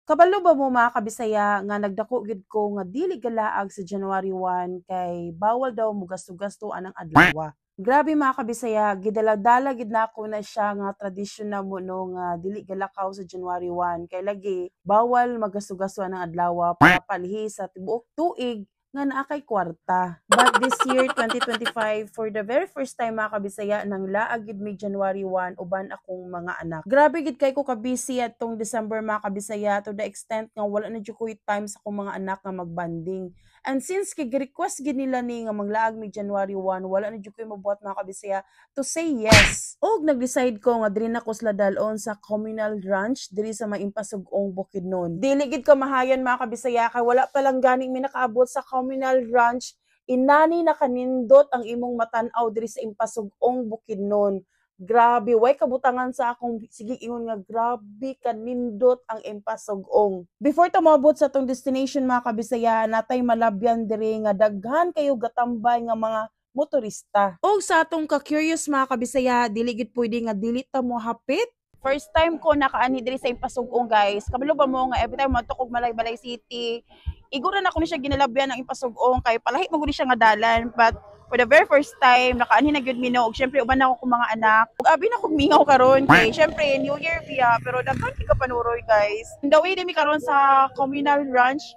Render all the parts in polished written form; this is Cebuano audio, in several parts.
Kabalo ba mo, mga kabisaya, nga nagdako gid ko nga dili galaag sa January 1 kay bawal daw mo gasto-gasto anang adlaw. Grabe, mga kabisaya, gidala-dala gid nako na siya nga tradisyon na mo, no, nga dili galakaw sa January 1 kay lagi bawal magasto-gasto anang adlaw para palhi sa tibuok tuig nga naa kay kwarta. But this year, 2025, for the very first time, mga kabisaya, nang laag gid mi January 1 uban akong mga anak. Grabe gid kay ko ka-busy atong December, mga kabisaya, to the extent nga wala na jud ko'y time sa akong mga anak nga magbanding. And since kay request gid nila ni nga manglaag mi January 1, wala na jud ko'y mabuhat, mga kabisaya, to say yes. Og nag-decide ko nga diri na ko sila dalon sa communal ranch diri sa may Impasug-ong, Bukidnon. Dili gid ko mahayan, mga kabisaya, kay wala pa lang gani mi nakaabot sa communal ranch, inani nakanindot ang imong matan-aw diri sa Impasug-ong, Bukidnon. Grabe, way kabutangan sa akong sige ingon nga grabe kanindot ang Impasug-ong. Before ta moabot sa atong destination, mga kabisaya, natay malabyan diri nga daghan kayo gatambay nga mga motorista. Og sa atong ka-curious, mga kabisaya, dili gid pwede nga dili ta mo hapit. First time ko nakaani diri sa Impasug-ong, guys. Kabalo ba mo nga every time moadto kog Malaybalay City, iguro na ko ni siya ginalabyan ang Impasug-ong kay palahi mo gud siya nga dalan. But for the very first time nakaanhi na gyud mi, no, ug syempre uban na ako kong mga anak. Ug abi na kog mingaw karon kay syempre New Year biya, pero daghan kay kapanuroy, guys. The way mi karon sa communal ranch,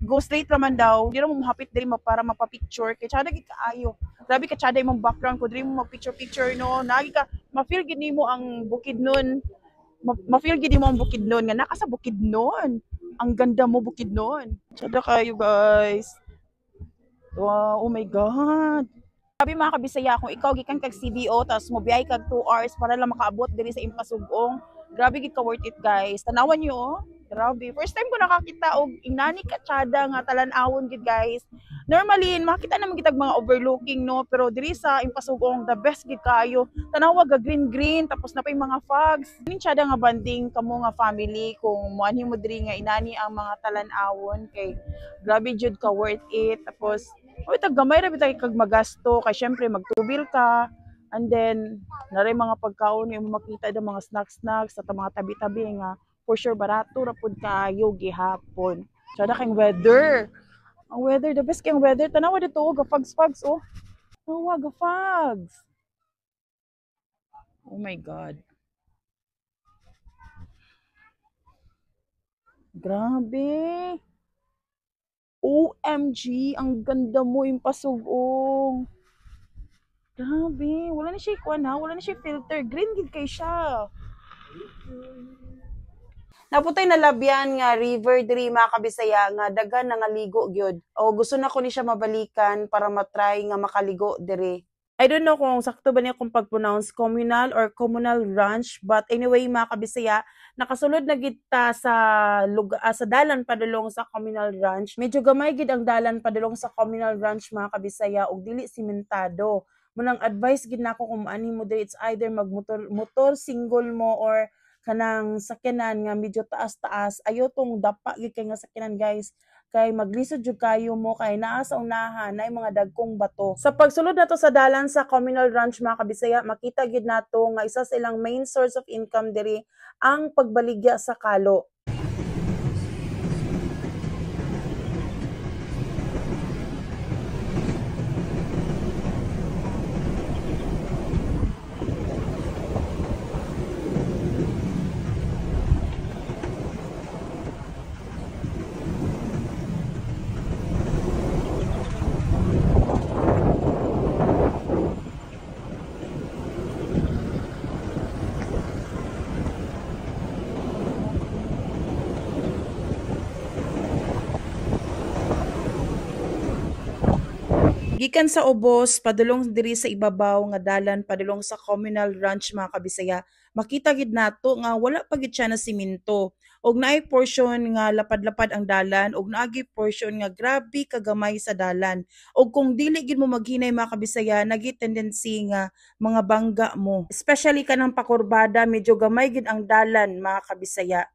go straight raman daw. Di ra mo mohapit diri mo para mapa-picture kay tsada gid kaayo. Grabe ka tsada imong background ko diri mo mag-picture picture, no. Nagi ka ma-feel gid nimo ang Bukidnon. Ma-feel gid nimo ang Bukidnon nga naka sa Bukidnon. Ang ganda mo, Bukidnon. Tsada kayo, guys. Wow, oh my God. Sabi, mga kabisaya, kung ikaw gikan kag CDO tapos mobiyahe kag 2 hours para lang makaabot diri sa Impasug-ong, grabe gid ka worth it, guys. Tanawan niyo, oh. Grabe. First time ko nakakita og inani ka tsada nga talan-awon gid, guys. Normally, makita naman kitag mga overlooking, no, pero diri sa Impasug-ong the best gid kayo. Tanawa ga green green tapos na pa yung mga fogs. Ning tsada nga banding kamo nga family kung moanhi mo diri nga inani ang mga talan-awon kay grabe jud ka worth it. Tapos oy, tag gamay ra bitay kag magasto kay syempre magtubil ka and then naray mga pagkaon yung makita da mga snacks snacks at mga tabi-tabi nga for sure barato ra pud kaayo gihapon. Tsada kay weather. Ang weather, the best kay ang weather. Tanawa dito, oh, ga fogs fogs, oh. Tanawa ga fogs. Oh my God. Grabe. OMG, ang ganda mo, Impasug-ong. Grabe, wala na siya kuan ha, wala na siya filter. Green gid kay siya. Naputay nalabyan nga river diri, mga kabisaya, nga daghan na nga ligo gyud. O gusto na ko ni siya mabalikan para matry nga makaligo diri. I don't know kung sakto ba niya kung pag-pronounce communal or communal ranch, but anyway, mga kabisaya, nakasulod na gid ta sa lugar, sa dalan padulong sa communal ranch. Medyo gamay gid ang dalan padulong sa communal ranch, mga kabisaya, ug dili simentado. Munang advice gid nako kung ani mo diri, it's either magmotor motor single mo or kanang sakyanan nga medyo taas-taas. Ayo tong dapa gid kay nga sakyanan, guys, kay maglisod jud kayo mo kay naa sa unahan na mga dagkong bato. Sa pagsulod nato sa dalan sa communal ranch, mga kabisaya, makita gid nato nga isa sa ilang main source of income diri ang pagbaligya sa kalo. Gikan sa ubos padulong diri sa ibabaw nga dalan padulong sa communal ranch, mga kabisaya, makita gid nato nga wala pa gid siya na simento og naay portion nga lapad-lapad ang dalan og naagi portion nga grabe kagamay sa dalan, og kung dili gid mo maghinay, mga kabisaya, nagi tendency nga mga bangga mo, especially kanang pakurbada, medyo gamay gid ang dalan, mga kabisaya.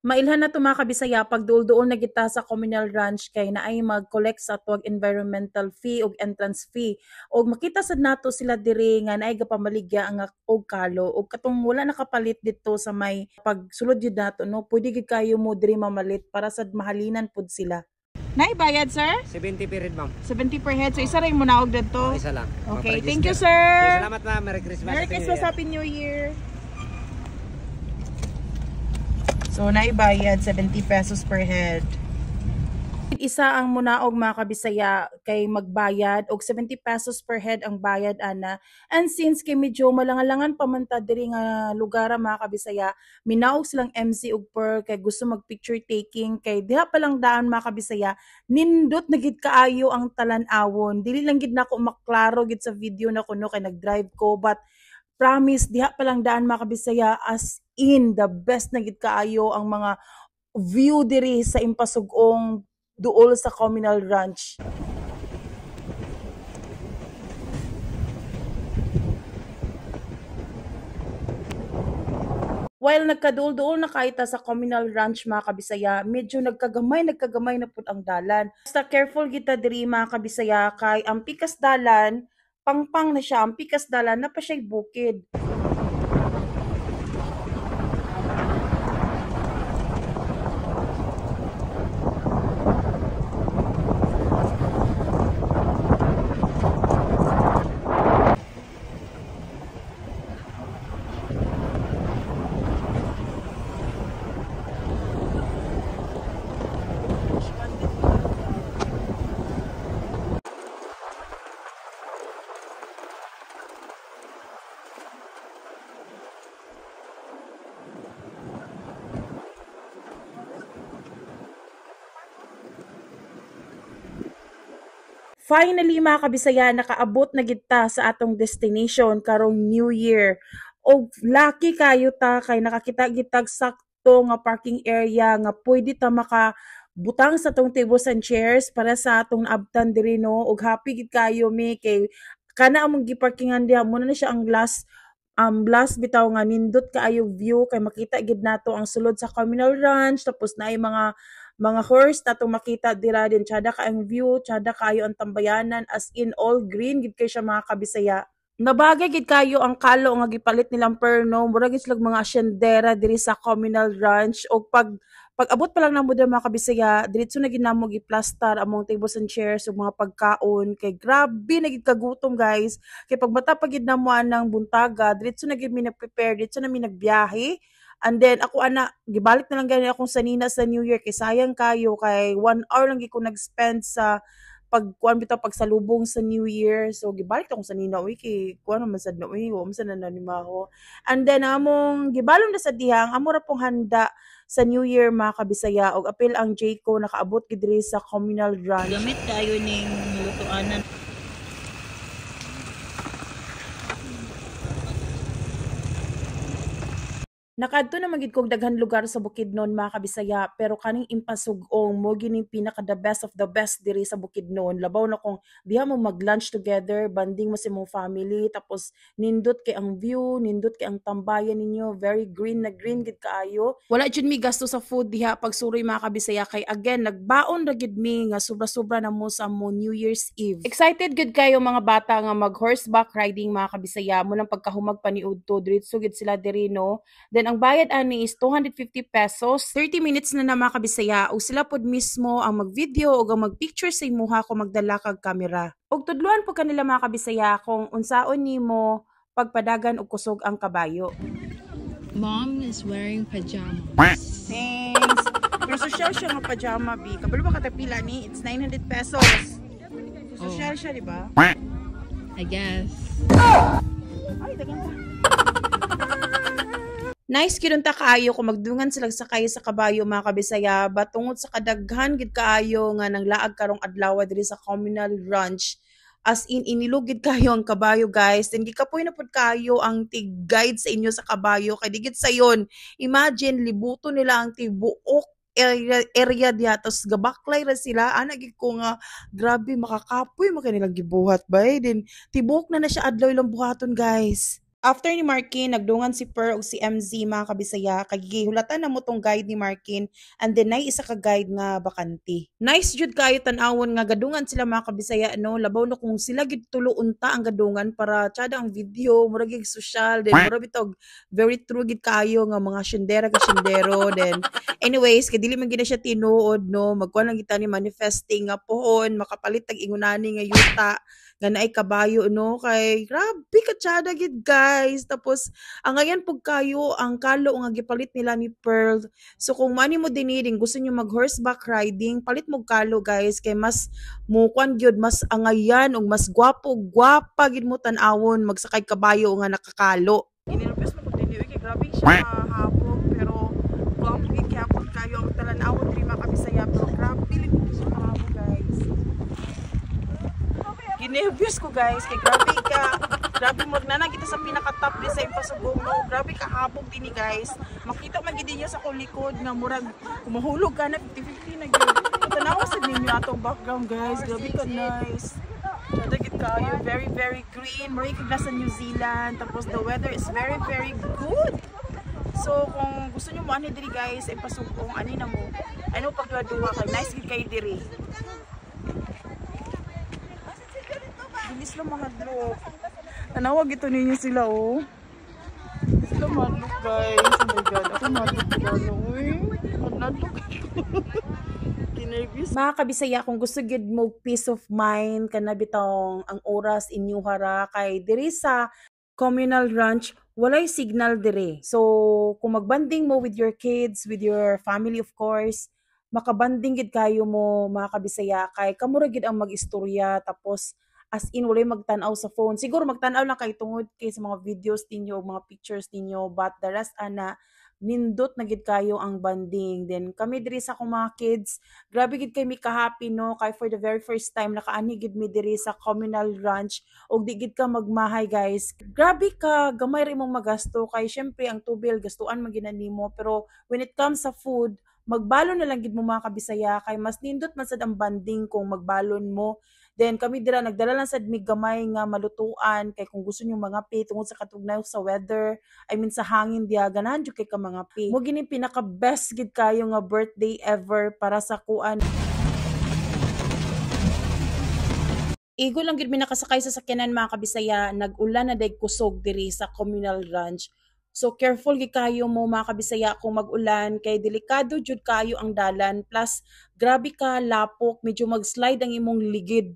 Mailhan na to, mga kabisaya, pag duol-duol na kita sa communal ranch kay naay mag-collect sa atuang environmental fee ug entrance fee. Og makita sad nato sila diri nga naay gapamaligya nga og kalo, ug katong wala nakapalit didto sa may pagsulod jud nato, no, pwede gid kayo mo diri mamalit para sad mahalinan pud sila. Nay bayad, sir? 70 per head, ma'am. 70 per head. So isa ra mo naog didto. Oh, isa lang. Okay, Maparegister. Thank you, sir. Okay, salamat, ma'am. Merry Christmas. Merry Happy New Christmas, Year. Happy New Year. So, naibayad 70 pesos per head. Isa ang munaog, mga kabisaya, kay magbayad og 70 pesos per head ang bayad ana. And since kay medyo malangalangan pa man ta diri nga lugar, mga kabisaya, minaog silang MC ug Per kay gusto mag picture taking kay diha pa lang daan, mga kabisaya, nindot na gid kaayo ang talan-awon. Dili lang gid nako maklaro gid sa video na kuno kay nag-drive ko, but promise, diha pa lang daan, mga kabisaya, as in the best na gid kaayo ang mga view diri sa Impasug-ong duol sa communal ranch. While nagkaduol-duol na kaita sa communal ranch, mga kabisaya, medyo nagkagamay na pud ang dalan. Basta careful kita diri, mga kabisaya, kay ang pikas dalan, pangpang na siya, ang pikas dalan na pa siya'y bukid. Finally, mga kabisaya, nakaabot na gid ta sa atong destination karong New Year. Og lucky kayo ta kay nakakita gitag sakto nga parking area nga pwede ta maka butang sa atong tables and chairs para sa atong naabtan diri, no. Og happy gid kayo mi kay kana among giparkingan diha mo na siya ang last bitaw nga nindot kaayo view kay makita gid nato ang sulod sa communal ranch, tapos naay mga horse natong makita dira din. Tsada ka ang view, tsada kaayo ang tambayanan, as in all green gid kay siya, mga kabisaya. Nabagay gid kayo ang kalo nga gipalit nilang perno, mura gid sila mga asyendera diri sa communal ranch. Og pag abot pa lang namo dira, mga kabisaya, diretso na gid namo giplastar among tables and chairs ug mga pagkaon kay grabe na gid kagutom, guys. Kay pagmata pa gid namo anang buntaga, diretso na gid mi nag-prepare, diretso na mi nagbiyahe. And then ako ana, gibalik na lang gani akong sanina sa New Year kay sayang kayo kay 1 hour lang gid ko nag-spend sa pagkuan bitaw, pagsalubong sa New Year. So gibalik akong sanina uy kay kuan man sad na uy, wa man sad na nanimaho. And then among gibalon na sa dihang amo ra pong handa sa New Year, mga kabisaya, og apil ang Jayco nakaabot gid diri sa communal ranch. Gamit kayo ning lutuanan. Nakaadto na man gid kog daghan lugar sa Bukidnon, mga kabisaya, pero kaning Impasug-ong mo gining pinaka the best of the best diri sa Bukidnon. Labaw na kung diha mo mag-lunch together, banding mo sa imong family, tapos nindot kay ang view, nindot kay ang tambayan ninyo, very green na green gid kaayo. Wala jud mi gasto sa food diha pagsuroy, mga kabisaya, kay again nagbaon ra gid mi nga sobra-sobra na mo sa mo New Year's Eve. Excited gid kayo mga bata nga mag horseback riding, mga kabisaya, mo nang pagkahumag paniudto diretso gid sila diri, no. Then ang bayad ani is 250 pesos. 30 minutes na na, mga kabisaya, ug sila pod mismo ang mag-video ug ang mag-picture sa imuha kung magdala kag kamera. Ug tudluan po kanila, mga kabisaya, kung unsaon nimo pagpadagan og kusog ang kabayo. Mom is wearing pajamas. Thanks. Pero social siya nga pajama, bi. Kabalo ba katapila ni? It's 900 pesos. So, social siya, di ba? I guess. Ay, dagan pa. Nice gyud unta kaayo kung magdungan sila sakay sa kabayo, mga kabisaya, ba tungod sa kadaghan gid kaayo nga nang laag karong adlaw diri sa communal ranch. As in, inilog gid kayo ang kabayo, guys. Then gikapoy na pud kayo ang tig-guide sa inyo sa kabayo kay digit sayon. Imagine, libuto nila ang tibuok area diha, tapos gabaklay ra sila ana gid ko nga grabe, makakapoy man kay nilang gibuhat bay. Then tibuok na na siya adlaw ilang buhaton, guys. After ni Markin, nagdungan si Per ug si MZ, mga kabisaya, kay gihulatan na mo tong guide ni Markin and then nay isa ka guide nga bakante. Nice jud kayo tan-awon nga gadungan sila, mga kabisaya, no, labaw na kung sila gid tulo unta ang gadungan para tsada ang video, murag gid social then murag bitog very true gid kayo nga mga syendera ka syendero. Then anyways, kay dili man gid na siya tinuod, no, magkuan lang kita ni manifesting nga pohon makapalit tag ingunani nga yuta nga naay kabayo, no, kay grabe ka tsada gid, guys. Tapos ang ngayon pug kayo ang kalo nga gipalit nila ni Pearl. So kung mani mo dinhi din gusto niyo mag horseback riding, palit mo kalo, guys, kay mas mukuan gyud, mas angayan ug mas gwapo gwapa gid mo tan-awon magsakay kabayo nga nakakalo. Ginilupes mo kog dinhi kay grabe siya habog, pero gwapo gid gyapon kayo ang talan-awon diri, mga kabisaya, pero grabe lagi siya kahabog, guys. Ginervyos ko, guys, kay grabe ka, grabe mo na kita sa pinaka top di sa Impasugong, no. Grabe ka habog dinhi, guys. Makita man gid ninyo sa akong likod nga murag kumahulog ka na, 50-50 na gyud. Tanawa sad ninyo atong background, guys. Grabe ka nice. Tsada gid kayo, very very green, murag kag nasa New Zealand. Tapos the weather is very very good. So kung gusto niyo mo ani diri, guys, Impasugong, ani na mo ano pagduha kay nice gid kayo diri. Bilis lang mahadlok. Tanawag ito ninyo sila, oh. Bilis lang mahadlok, guys. Oh my God. Ako mahadlok ko gano'n. Uy. Mahadlok. Kinervous. Mga kabisaya, kung gusto gid mo peace of mind, kana bitong ang oras inyo hara kay diri sa communal ranch walay signal dire. So, kung magbanding mo with your kids, with your family of course, makabanding gid kayo mo, mga kabisaya, kay kamo ra gid ang mag-istorya, tapos as in walay magtan-aw sa phone. Siguro magtan-aw lang kay tungod kay sa mga videos ninyo, mga pictures ninyo, but the rest ana nindot na gid kayo ang banding. Then kami diri sa akong mga kids, grabe gid kay mi ka-happy, no, kay for the very first time nakaani gid mi diri sa communal ranch ug di gid ka magmahay, guys. Grabe ka gamay ra imong magasto kay syempre ang tubil gastuan man gid na nimo, pero when it comes sa food, magbalon na lang gid mo, mga kabisaya, kay mas nindot man sad ang banding kung magbalon mo. Then kami dira nagdala lang sad mig gamay nga malutuan kay kung gusto niyo mangape tungod sa katugnaw sa weather, I mean sa hangin diya, ganahan jud kay ka mangape. Mo gini pinaka best gid kayo nga birthday ever para sa kuan. Igo lang gid mi nakasakay sa sakyanan, mga kabisaya, nag-ulan na day kusog diri sa communal ranch. So careful gid kayo mo, mga kabisaya, kung mag-ulan kay delikado jud kayo ang dalan, plus grabe ka lapok, medyo mag-slide ang imong ligid.